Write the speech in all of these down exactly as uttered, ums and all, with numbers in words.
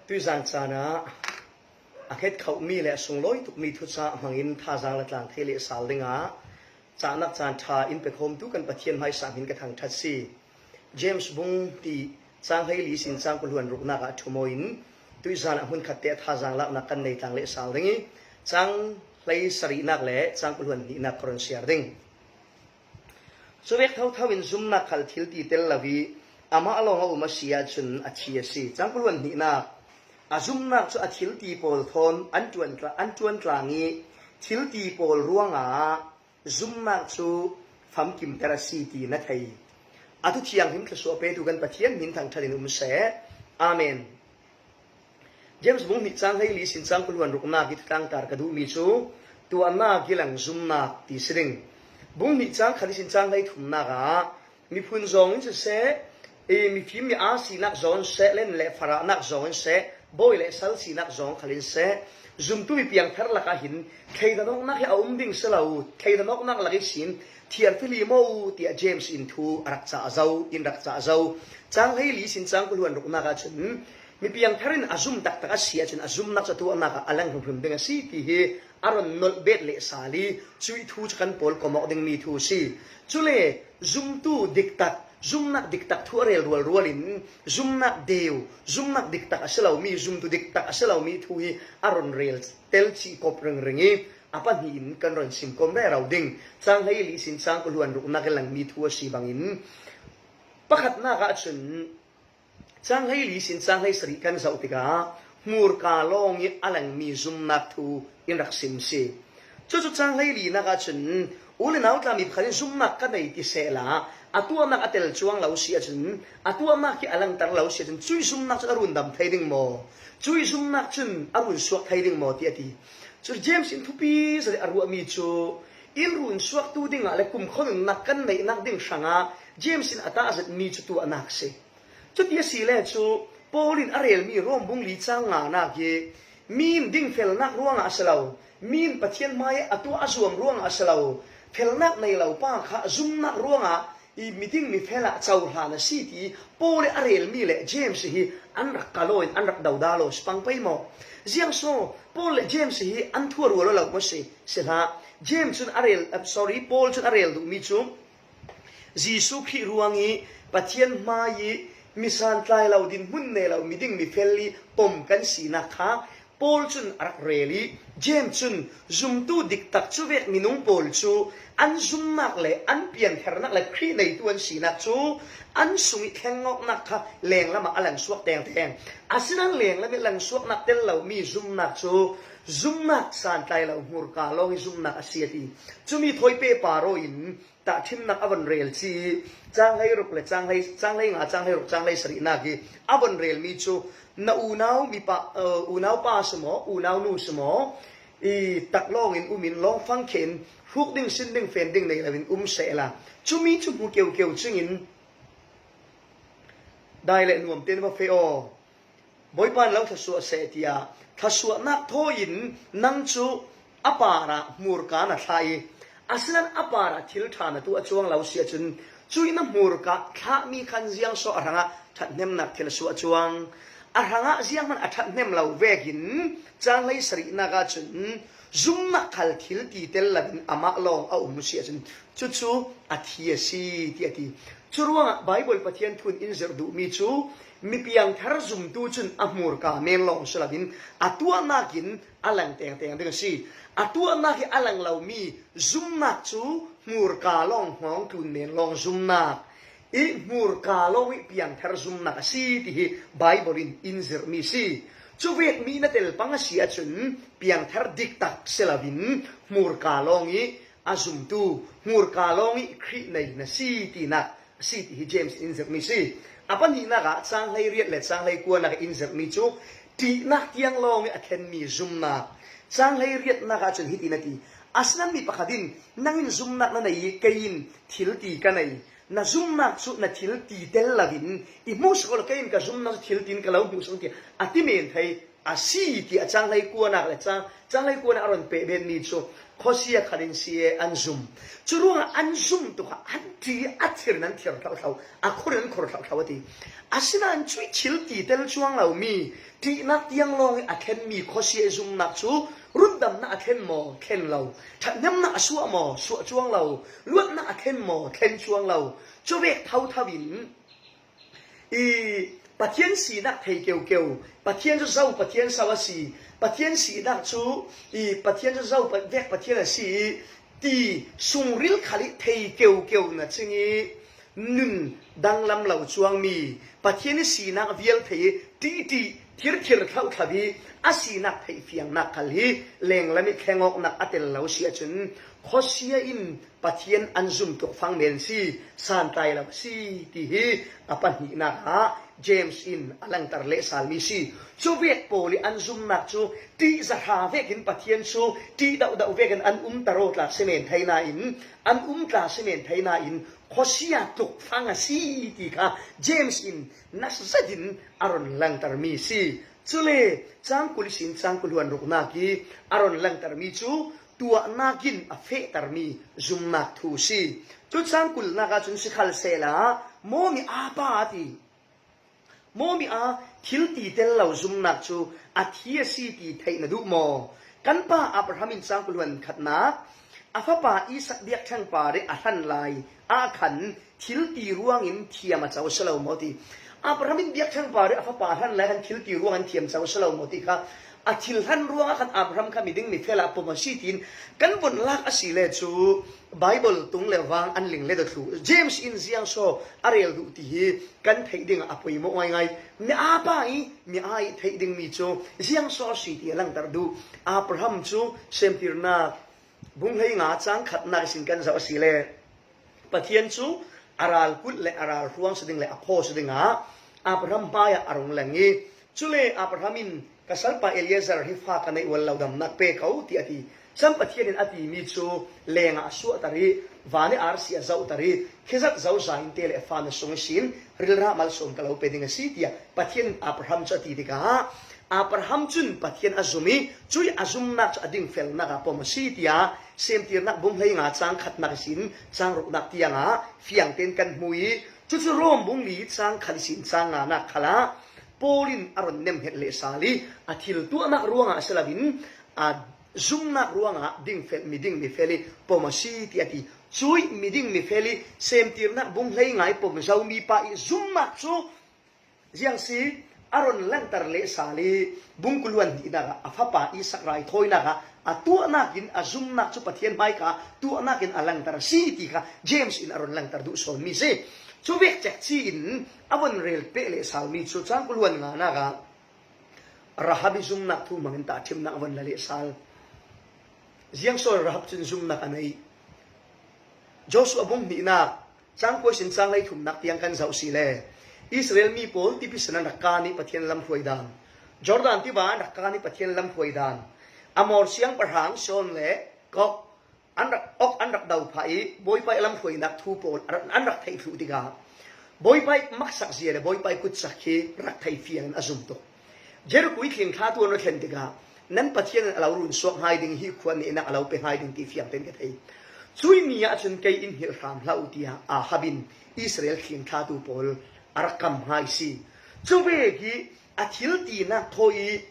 Tuizan caan ah a khet khauhmi le a sunglawi tukmi thuca hmangin thazaang la tlang thei leh sal dingah cahnak caan ṭha in pekhawmtu kan Pathian hmaisa hmin ka thangṭhat si. James bung hnih cang hleili sin cang kul hluan ruknak ah ṭhum aw in tuizan ah hmunkhat te a thazaang laknak kan nei tlang leh sal ding i cang hlei sarihnak le cang kul hluan hnihnak ka run siar ding. Cuvek thotho in zumnak khal thil ti tel lo i amah lawng a um a si ahcun a thi a si. Cang kul hluan hnihnak, a zumnak cu a thil ti pawl thawn an ṭuan tla-, an ṭuan tlang i thil ti pawl ruangah zumnak cu famkimter a si ti na thei. A thu thianghlim thluasuah petu kan Pathian hmin thangṭhat in um seh. Amen. James bung hnih cang hleili sin cang kul hluan ruknak i thutlangtar ka duhmi cu tuahnak i lang zumnak ti si ding. Bung hnih cang khat i sin cang hlei thumnak ah miphun zong in siseh, i mifim mi aa sinak zong in seh, len le farahnak zong in seh, bawi le sal sinak zong khal in seh, zumtu mi piangthar lakah hin thleidanawknak hi a um ding si lo, thleidanawknak lak ihsin thiarfihlim aw tiah James in thu a rak cah zo, in rak cah zo. Cang hleili sin cang kul hluan ruknak ahcun mi piangthar in a zum taktak a si ahcun a zumnak cu a tuahnak ah a lang hrimhrim ding a si ti hi a run nolh bet leh sal i cuih thu cu kan pawl kom awk dingmi thu a si. Cule zumtu diktak, zumnak diktak thu a rel rualrual in zumnak deu, zumnak diktak a si lomi, zumtu diktak a si lomi thu hi a run rel tel cih kop ringring i a pahnih in kan run sim kom rero ding. Cang hleili sin cang kul hluan ruknak i langmi thu a si bangin pakhatnak ahcun cang hleili sin cang hlei sarih kan zoh tikah hmurka lawng i a langmi zumnak thu in rak sim si. Cucu cang hleilinak ahcun u le nau tlami pakhat in zumnak ka nei ti sehla a tuahnak a tel cuang lo si ahcun, a tuahnak hi a langter lo si ahcun cuih zumnak cun a rundam thei ding maw? Cuih zumnak cun a runsuak thei ding maw ti a ti. Cu James in thupi zet a ruahmi cu in runsuaktu dingah le kumkhua nunnak kan neihnak ding hrangah James in a tahzetmi cu tuahnak si. Cuti a si le cu Paul in a relmi Rom bung li cang nganak hi mi in dingfelnak ruangah a si lo, mi in Pathian hmai a tuah a zuam ruangah a si lo, felnak nei lo pa kha zumnak ruangah i miding mifel ah cohlan a si ti Paul i a relmi le James hi an rak kal aw in an rak doda law si pang pei maw? Ziang so Paul le James hi an thu a rual aw lo maw si? Si hlah. James cun a rel, sorry, Paul cun a rel duhmi cu Jesuh Khrih ruang i Pathian hmai i misantlai lo dinhmun nei lo miding mifel i pom kan sinak kha Paul cun a rak rel i, James cun zumtu diktak cuvek minung pawl cu an zumnak le an piantharnak le Khrih neitu an sinak cu an sung i thlengawknak kha lenglam ah a langsuak tengteng. Asinain lenglam i langsuaknak tel lomi zumnak cu zumnak santlai lo hmurka lawng i zumnak a si a ti. Cumi thawi pehpar aw in tahṭhimnak a von rel ci i, cang hlei ruk le cang hlei, cang hlei nga, cang hlei ruk, cang hlei sarihnak i a von relmi cu na unau mipa, uh, unau pa si maw, unau nu si maw, i tak lawng in um in lawng fangkhe in hruk ding, sin ding, fen ding nei lo in um sehla, cumi cu hmu keukeu cing in dai le nuam tein va feh aw. Bawipa in lo thlasuah seh, tiah thlasuahnak thawi in nang cu a parah hmurka na thlah i, asinain a parah thil ṭha na tuah cuang lo si ahcun, cuih na hmurka thlahmi khan ziang so a hrangah ṭhathnemnak thil a suah cuang? A hrangah zianghman a ṭhathnem lo vekin cang hlei sarihnak ahcun zumnak khal thil ti tel loin amah lawng a um si ahcun, cucu a thi a si, tiah a ti. Curuangah Baibal Pathian thu in in zirh duhmi cu, mipiangthar zumtu cun a hmurka men lawng si loin a tuahnak in a lang tengteng ding a si. A tuahnak i a lang lomi zumnak cu hmurka lawng hmang tlun men lawng zumnak i hmurka lawng i piangthar zumnak a si, ti hi Baibal in in zirhmi a si. Cuvek mi na tel pang a si ahcun piangthar diktak si loin hmurka lawng i a zumtu, hmurka lawng i Khrih nei na si tinak a si, ti hi James in in zirhmi a si. A pahnihnak ah cang hlei riat le cang hlei kuanak in zirhmi cu ṭihnak tiang lawng i a thlenmi zumnak. Cang hlei riatnak ahcun hiti na ti, asinain mi pakhat in nang in zumnak na nei i kei in thil ti ka nei. Na zumnak cu na thil ti tel loin i hmuhsak awla kei in ka zumnak cu thil tiin ka lo hmuhsak tiah a ti men thei a si, tiah cang hlei kuanak le cang, cang hlei kuanak a run pehbetmi cu Khawsia khalin si e an zum. Curuangah an zum tukah an ṭih a thir in an thir thlauthlau, a khur in an khur thlauthlau a ti. Asinain cuih thil titel cuang lo mi, ṭihnak tiang lawng i a thlen mi khawsia i zumnak cu rundamnak a thlen maw? Thlen lo. Ṭhathnemnak a suah maw? Suah cuang lo. Luatnak a thlen maw? Thlen cuang lo. Cuvek thotho in i Pathian sinak thei keukeu, Pathian cu zo Pathian so a si, Pathian sinak cu i Pathian cu zo pa-, vek Pathian a si i ti sungril khal i thei keukeu na cing i nun danglam lo cuangmi, Pathian i sinak vial thei i ṭihṭih thirthir thlauthlau i a sinak theih fiangnak khal hi lenglam i thlengawknak a tel lo si ahcun khawsia in Pathian an zum tukfang men si, santlai lo si, ti hi a pahnihnak ah James in a langter lehsalmi si. Cuvek pawl i an zumnak cu ṭih zahra vekin Pathian cu ṭih dohdoh vekin an um taro tlak si men thei nain, an um tla si men thei nain, khawsia tukfang a si ti kha James in nasa zetin a run langtermi si. Cule cang kul ihsin cang kul hluan ruknak i a run langtermi cu tuahnak in a fehtermi zumnak thu si. Cu cang kulnak ahcun sikhalsehla, maw mi a pa a ti. Maw mi a thil titel lo zumnak cu a thi a si ti theih na duh maw? Kan pa Abraham in cang kul hluan khatnak a fapa Isak biakṭheng par i a hlan lai ah khan thil ti ruangin thiam a co si lo maw ti. Abraham in biakṭheng par i a fapa a hlan lai khan thil ti ruangin thiam co si lo maw ti kha, a thil hlan ruangah khan Abraham kha miding mifel ah pom a si tiin kan von lak a si le cu Baibal tung le vang an ling le dawt thlu. James in ziang so a rel duh ti hi kan theih dingah a poimawh ngaingai. Mi a pa i mi a i theih dingmi cu ziang so a si ti a langter duh. Abraham cu Semtirnak bung hleinga cang khatnak ihsin kan zoh a si le Pathian cu a ral kulh le a ral hruang si ding le a phaw si dingah Abraham hmaiah a rung leng i, cule Abraham in ka salpa Eliezer hi fa ka neih ual lo damnak pe ko ti a ti. Cun Pathian in a timi cu lengah a suahter i, van i arsi a zohter i, khizat zoza in te le fa na sung ihsin rilra malsawm ka lo pe ding a si, tiah Pathian in Abraham cu a ti tikah, Abraham cun Pathian a zum i, cuih a zumnak cu a dingfelnak ah pom a si, tiah Semtirnak bung hleinga cang khatnak ihsin cang ruknak tiangah fiang tein kan hmu i, cucu Rom bung li cang khat ihsin cang nganak khalah Paul in a run nemhnget lehsal i, a thil tuahnak ruangah a si loin a zumnak ruangah dingfel, miding mifel i pom a si, tiah a ti. Cuih miding mifel i Semtirnak bung hleinga i pom zomi pa i zumnak cu ziang si, a run langter lehsal i bung kul hluan hnihnak ah a fapa Isak raithawinak ah a tuahnak in a zumnak cu Pathian hmaika tuahnak in a langter a si ti kha James in a run langter duh sawnmi si. Cu vek cekci in a von rel peh lehsalmi cu cang kul hluan nganak ah Rahab i zumnak thu hmangin tahṭhimnak a von la lehsal. Ziang so Rahab cun zumnak a nei. Joshua bung hnihnak cang kua ihsin cang hleithumnak tiang kan zoh si le Israel mi pawl tipi sin an rak kan i Pathian lamhruai dan, Jordan tiva an rak kan i Pathian lamhruai dan, Amor siangpahrang Sihon le Og an rak, Og an rak do phah i Bawipa i lamhruainak thu pawl an rak theih thluh tikah Bawipa i maksak zia le Bawipa i kutsak hi rak thei fiang in a zum tuk. Jeriko i thlingthlatu an ra thlen tikah, nan Pathian in a lo run suak hngai ding, hi khua nehnak a lo pe hngai ding ti fiang tein ka thei. Cuih ni ahcun kei in hngilh hram hlah u, tiah Ahab in Israel thlingthlatu pawl a rak kam hngai si. Cuvek i a thil tinak thawi i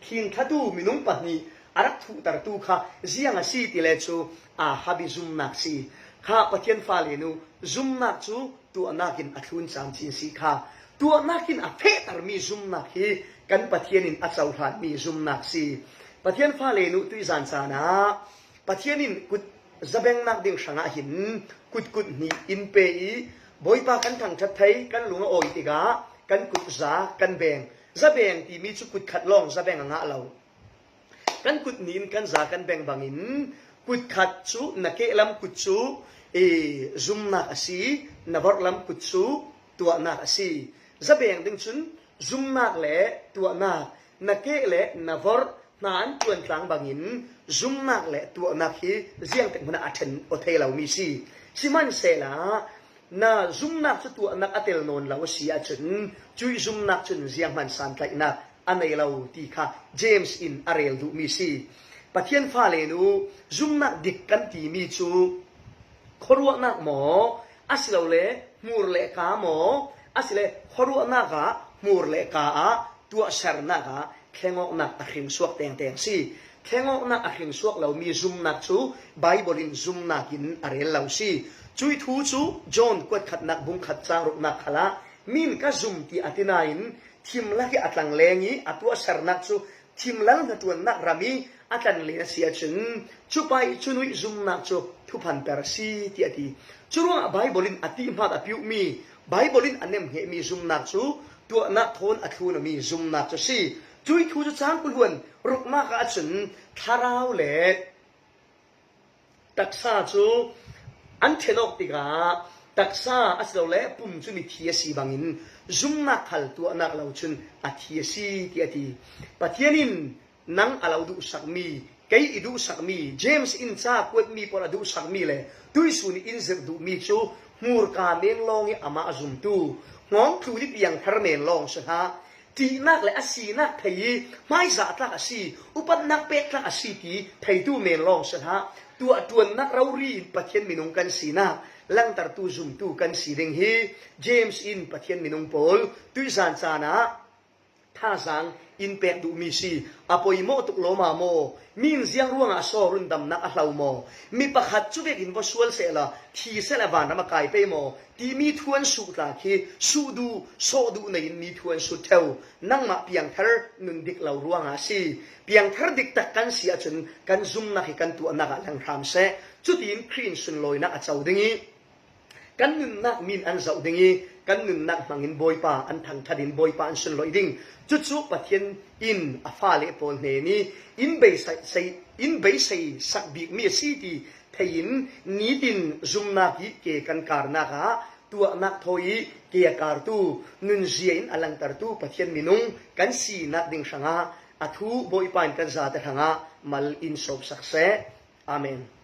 thlingthlatu minung pahnih a rak thuhtertu kha ziang a si ti le cu Ahab i zumnak si. Kha Pathian fale nu zumnak cu tuahnak in a thlun caan cin si kha. Tuahnak in a fehtermi zumnak hi kan Pathian in a cohlanmi zumnak si. Pathian fale nu tuih zan caan ah Pathian in kut zabengnak ding hrangah hin kutkut hnih in pe i Bawipa kan thangṭhat thei, kan lung a awi tikah kan kut za kan beng. Zabeng timi cu kutkhat lawng zabeng a ngah lo. Kan kut nih in kan za kan beng bangin kutkhat cu na kehlam kut cu, ee, zumnak a si, na vorhlam kut cu tuahnak a si. Zabeng ding cun zumnak le tuahnak, na keh le na vorh hna an ṭuantlang bangin zumnak le tuahnak hi ziangtik hmanh ah a ṭhen aw thei lomi si. Sihmanhsehla na zumnak cu tuahnak a tel nawn lo a si ahcun cuih zumnak cun zianghman santlaihnak a nei lo ti kha James in a rel duhmi si. Pathian fale nu, zumnak dik kan timi cu khuaruahnak maw, asilole hmur le ka maw, asile khuaruahnak ah hmur le ka ah tuahsernak ah thlengawknak a hringsuak tengteng si. Thlengawknak a hringsuak lomi zumnak cu Baibal in zumnak in a rel lo si. Cuih thu cu John kuatkhatnak bungkhat cang ruknak khalah, min ka zum ti a ti nain thimlak i a tlangleng i a tuahsernak cu thimlal hnaṭuannak ram i a tlanlen a si ahcun, cupa i cu nuih zumnak cu thuphanter a si, tiah a ti. Curuangah Baibal in a tihmat a piuhmi, Baibal in a nemhnghehmi zumnak cu tuahnak thawn a thlun awmi zumnak cu a si. Cuih thu cu cang kul hluan ruknak ah cun thlarau le taksa cu an ṭhen awk tikah taksa asilole pum cu mithi a si bangin zumnak khal tuahnak lo cun a thi a si, tiah a ti. Pathian in nang a lo duhsakmi, kei i duhsakmi, James in ca kuatmi pawl a duhsakmi le tuihsun i in zirh duhmi cu hmurka men lawng i amah a zumtu, hngawngtlu i piangthar men lawng si hlah. Ṭihnak le a sinak thei i hmaizah tlak a si, upatnak pek tlak a si ti theitu men lawng si hlah. Tuah ṭuannak rori in Pathian minung kan sinak langtertu zumtu kan si ding hi. James in Pathian minung pawl tuihzan caan ah thazaang in pek duhmi si. A poimawh tuk lawma maw? Mi in ziang ruangah saw rundamnak a hlo maw? Mi pakhat cu vekin va sual sehla thi sehla vanram a kai pei maw? Timi thu an suh tla khi suh duh, sawh duh nei in mi thu an sut ṭheu. Nangmah piangthar nun dik lo ruangah a si. Piangthar dik tak kan si ahcun kan zumnak hi kan tuahnak ah lang hram seh. Cutiin Khrih in sunlawinak a co ding i kan nunnak min an zoh ding i kan nunnak hmangin Bawipa an thangṭhat in Bawipa an sunlawih ding. Cucu Pathian in a fale pawl hnen i in beisei, sei, in beisei sak bikmi a si ti thei in nitin zumnak i ke kan karnak ah tuahnak thawi i ke a kartu, nunzia in a langtertu Pathian minung kan sinak ding hrangah a thu Bawipa in kan zate hrangah mal in sawpsak seh. Amen.